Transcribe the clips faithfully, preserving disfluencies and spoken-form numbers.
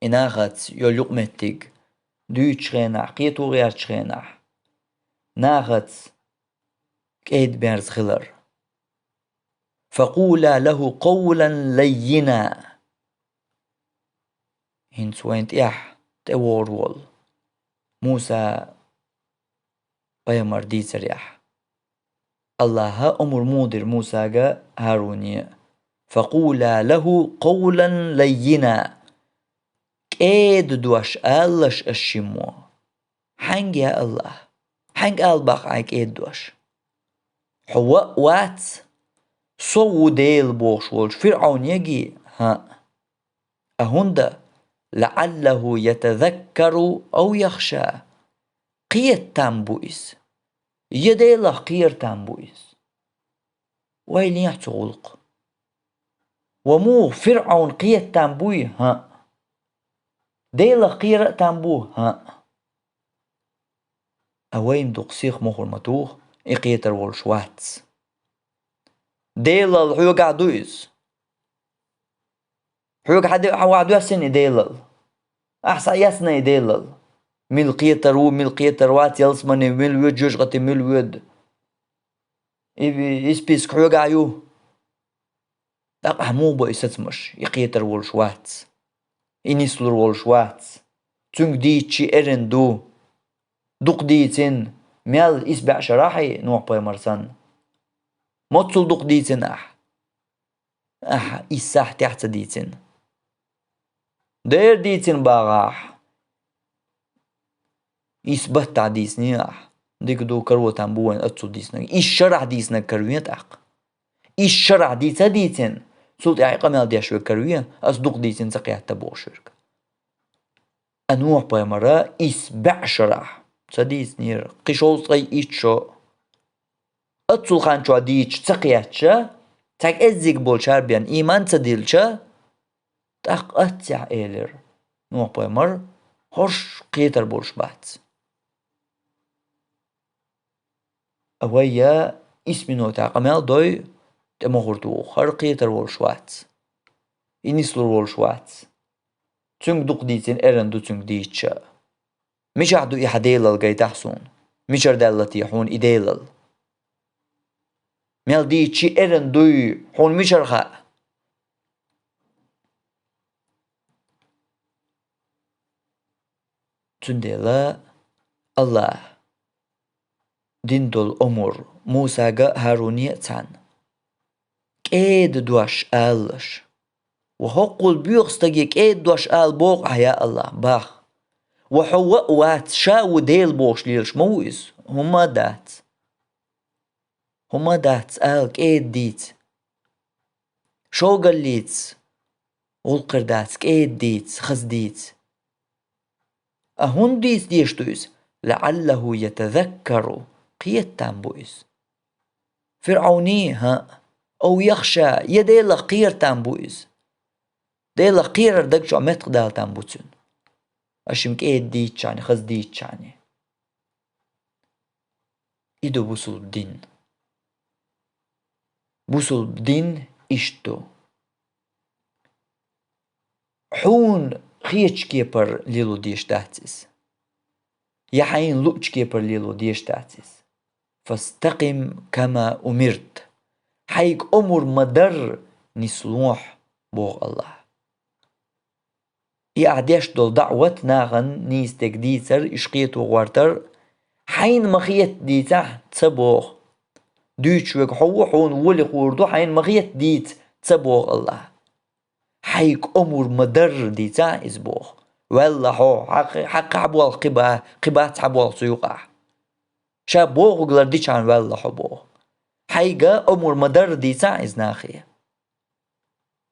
и нахаца йолу юкъаметтиг дуьйцучу хенахь, кхето гӀертачу хенахь, нахаца кӀеда-мерза хилар. «Факъула лаху къавлан лаййина». ХӀинца вайна тӀехь тӀевогӀур волу Муса пайхамар дийцарехь, Аллаха омра муха дира Мусага, ХӀаруне: «Факъула лаху къавлан лаййина». КӀеда дош алалаш аш шиммо. Хьаьнга, я Аллах? Хьаьнга ала баккха Ӏай кӀеда дош? Хьо ваъ вац, со ву Дела бохуш волчу ФирӀавне гий? ХӀаъ. А хӀунда: «ЛаӀаллаху ятазаккару ау яхша». Кхета там бу иза. Я Делах кхера там бу иза. Вай лехьа цу гӀуллакх. Ва муха, ФирӀавн кхета там буй? ХӀаъ. Делах кхера а там бу? ХӀаъ. А вайна дукха сиха мухӀар ма туху, и кхетар волуш вац. Делал хьоьгахь ду иза. Хьоьга хьан де-, хьан вахь доьссина и Делал? Ахьа схьаэцна и Делал? Мила кхетар ву, мила кхетар вац, ялсамане мила воьду, жоьжахати мила воьду? И, и список хьоьгахь ю. ТӀаккха ахьа муха бо и сацамаш, и кхетар волуш вац, и нислур волуш вац. Цуьнга дийцича эрна ду. Дукха дийцина, мел, исс бӀе шарахь и, Нухь-пайхамар санна? Моццул дукха дийцина ахьа? Ахьа исс сахьтехь ца дийцина. Дера дийцина бахахь, исс баттахь дийцинехь ахьа. Дика ду, каро там бу вайна оццул дийцинарг. Исс шарахь дийцинарг караве тӀаккха. Исс шарахь дийца а дийцина, цул тӀаьхьа и къамел деш верг караве, ас дукха дийцина ца кхетта бохуш верг. А Нухь-пайхамара исс бӀе шарахь ца дийцинера, кхин шовзткъе итт шо. Оццул хан чохь дийцича ца кхетча, цхьа кӀеззиг болчара бен ийман ца дилча, тӀаккха аццехь элира Нухь-пайхамар: «ХӀорш кхетар болуш бац». А вай я исс минотехь къамел дой, тӀе мухӀар туху, хӀара кхетар волуш вац, и нислур волуш вац. Цуьнга дукха дийцина эрна ду цуьнга дийцича. Мичахь ду и хьан Делал, гайтахь суна? Мичара даьлла те хьуна и Делал? Мел дийцича эрна дуй, хьуна мичара хаьа? Цундела Аллаха дина долу омра Мусага а, ХӀаруне а цхьаьна: «КӀеда дош алалаш». Ва хӀоккхул боьха стаге кӀеда дош ала боху ахьа, я Аллах, бах. Ва хьо ваъ вац, ша ву Дела бохуш лелаш ма ву иза? ХӀумма а дац. ХӀумма а дац ала, кӀеда дийца. Шогаллица гӀуллакх хир дац, кӀеда дийца, хаза дийца. А хӀунда дийца дезаш ду иза? «ЛаӀаллаху ятазаккару», кхета там бу иза. ФирӀавне, хӀаъ, «ау яхша», я Делах кхера там бу иза. Делах кхерар даг чохь меттах дала там бу цуьнан. Аша-м кӀеда дийцичхьана, хаза дийцичхьана. И ду бусулба дин. Бусулба дин иштта ду. Хьуна хетачу кепара лело дезаш дац иза. Я хьайна луучу кепара лело дезаш дац иза. «Фастакъим кама умирт». Хьайга омра ма-дарра нислохь, боху Аллаха. И ахь деш долу даӀват, нахана нийса дерг дийцар, уьш кхето гӀортар, хьайна ма-хетта дийцахь, ца боху. Дуьйцуш верг хьо ву, хьуна вуьйла хуур ду, хьайна ма-хетта дийца, ца боху Аллаха. Хьайга омра ма-дарра дийцахь, иза боху. Ваьлла хьо, хьакха-, хьакха хьан болх кхин ба-, кхин бац хьан болх цу юкъахь. Ша бохург лардичхьана ваьлла хьо боху. Хьайга омра ма-дарра дийцахь иза нахе.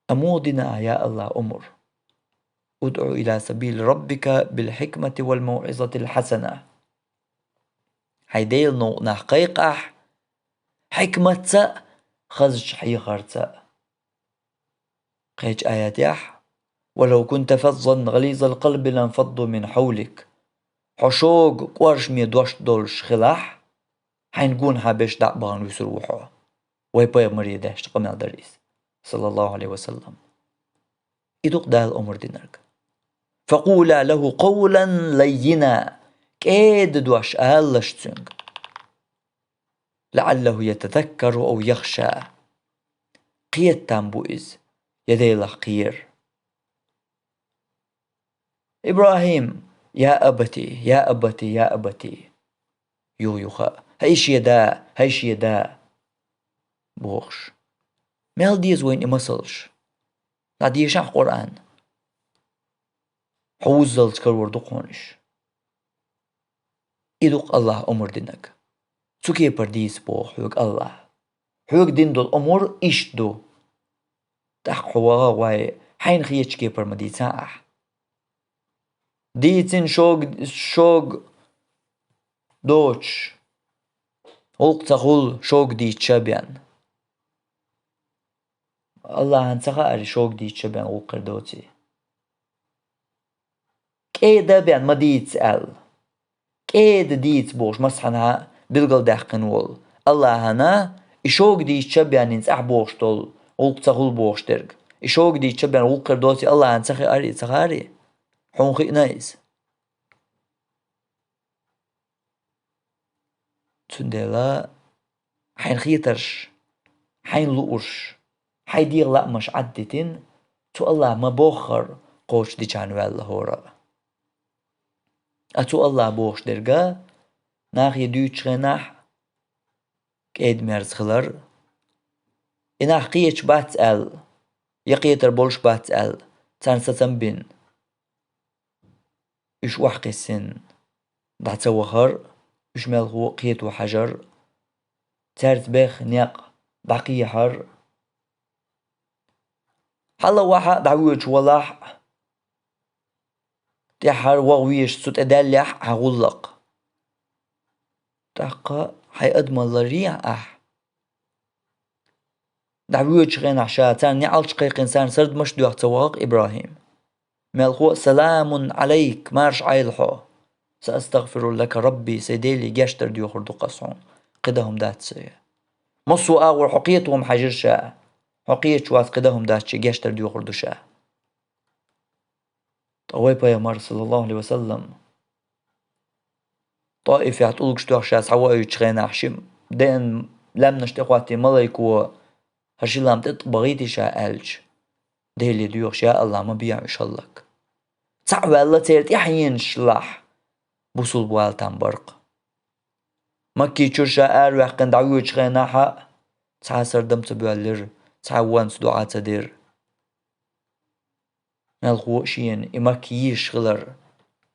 Амма дина ахь, я Аллах, омра: «УдӀу иля сабили раббика бил хьикмати вал мавӀизатил хьасана». Хьайн Делан новкъа нах кхайкхахь, хьикматца а, хазачу хьехарца а. Кхечу аятехь: «Валав кунта фаззан гӀализал къалби ланфадду мин хьавлик». Хьо шога кӀоршаме дош долуш хилахь, хьайна гонахьа берш дӀа а бахана вуьсур ву хьо. Вай пайхамаре деш къамел дара иза, саллаллаху Ӏалайхи ва саллам. И ду-кх Дала омра динарг. فقولا له قولا لينا, кӀеда дош алалаш цуьнга. لعله يتذكر أو يخشى. Кхетам бу иза, я Делах кхера. ИбрахӀим, يا أبت، يا أبت، يا أبت, юха-юха, хӀай шен да, хӀай шен да, бохуш. Мел деза вайна и масалш? ДӀадешахьа Къуръан. Хьо вуззалц карор ду хьуна уьш. И ду-кх АллахӀа омра динарг. Цу кепара дийца боху хьоьга АллахӀа. Хьоьга дина долу омра иштта ду. ТӀаккха хьо ваха гӀой, хьайна хетачу кепара ма дийцахьа ахь. Дийцина шога, шога доцуш, гӀуллакх ца хуьлу шога дийцича бен. АллахӀана ца хаьара шога дийцича бен гӀуллакх хир доций. КӀеда бен ма дийца аьлла. КӀеда дийца бохуш массанхьа билгалдаьккхина волу АллахӀана, и шога дийцича бен цӀахь бохуш долу, гӀуллакх ца хуьлу бохуш дерг. И шога дийцича бен гӀуллакх хир доций АллахӀана ца хаьара и, ца хаьара и? Хьуна хиъна иза. Цундела хьайна хетарш, хьайна луурш, хьайн дегӀан лаамаш Ӏаддитина, цу АллахӀа ма боххара кхочушдича ваьлла хӀора а. Ткъа цу АллахӀа бохуш дерг а, нахе дуьйцучу хенахь кӀеда-мерза хилар, и нах кхеташ бац аьлла, я кхетар болуш бац аьлла, царна сацам бина. Уьш охьакхиссина дӀа ца вахар, уьш мелхо а кхето хьажар, цаьрца беха некъ дӀакхехьар. Хьала вахьа а, дӀавоьдуш валахь а, тӀаьххьара ваха везаш цу тӀе даьллехь а хьан гӀуллакх. ТӀаккха хьайн адамалла ларъехьа ахь. ДӀавоьдучу хенахь ша царна неӀалт кхайкхина, царна сардамаш а доьхна ца вахара-кх ИбрахӀим. Мелхо а: «Саламун Ӏалайк, марша Ӏойла хьо. Саастагъфиру лака Рабби, сайн Деле гечдар доьхур ду-кх ас хьуна, кхин дан хӀума дац сан». Массо а агӀор хьо кхета хӀума хьаьжира ша. Хьо кхеташ вац, кхин дан хӀума дац, шен гечдар доьхур ду ша. Ткъа вай пайхамар, саллаллаху Ӏалайхи ва саллам, ТӀоифехь тӀулгаш тоьхна ша схьавоуьйтучу хенахь, ши деана лаьмнаш тӀе хӀоттийна малайко: «ХӀара ши лам тӀе тӀе бахийтий ша?» аьлча, Деле доьхуш: «Я АллахӀ, ма бехьа уьш хӀаллак». Цхьаъ ваьлла церан тӀаьхьенаш лахь, бусулба вала там бара-кх. Макки чуьра ша араваьккхина дӀавоьдучу хенахь а цхьа а сардам ца боьллира, цхьа а вонца доӀа ца дира. Мелхо а шена и Макка йийшаш хилар,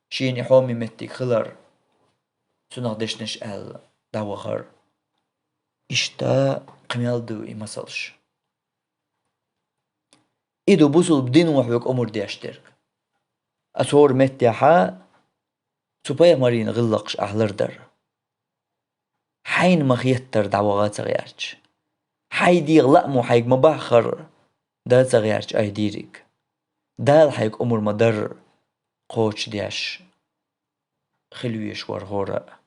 шена и хьоме меттиг хилар, цунах дешнаш аьлла дӀавахар. Иштта кхин мел ду и масалш. И ду бусулба дино хьоьга омра деш дерг. Ас хӀора меттехь а цу пайхамарийн гӀиллакхаш ахь лардар. Хьайна ма хеттара дӀаваха а ца гӀерташ, хьайн дегӀан лаамо хьайга ма баххара дан а ца гӀерташ айхьа дийриг. Дала хьайга омра ма дарра кхочушдеш хила везаш вара хӀора а.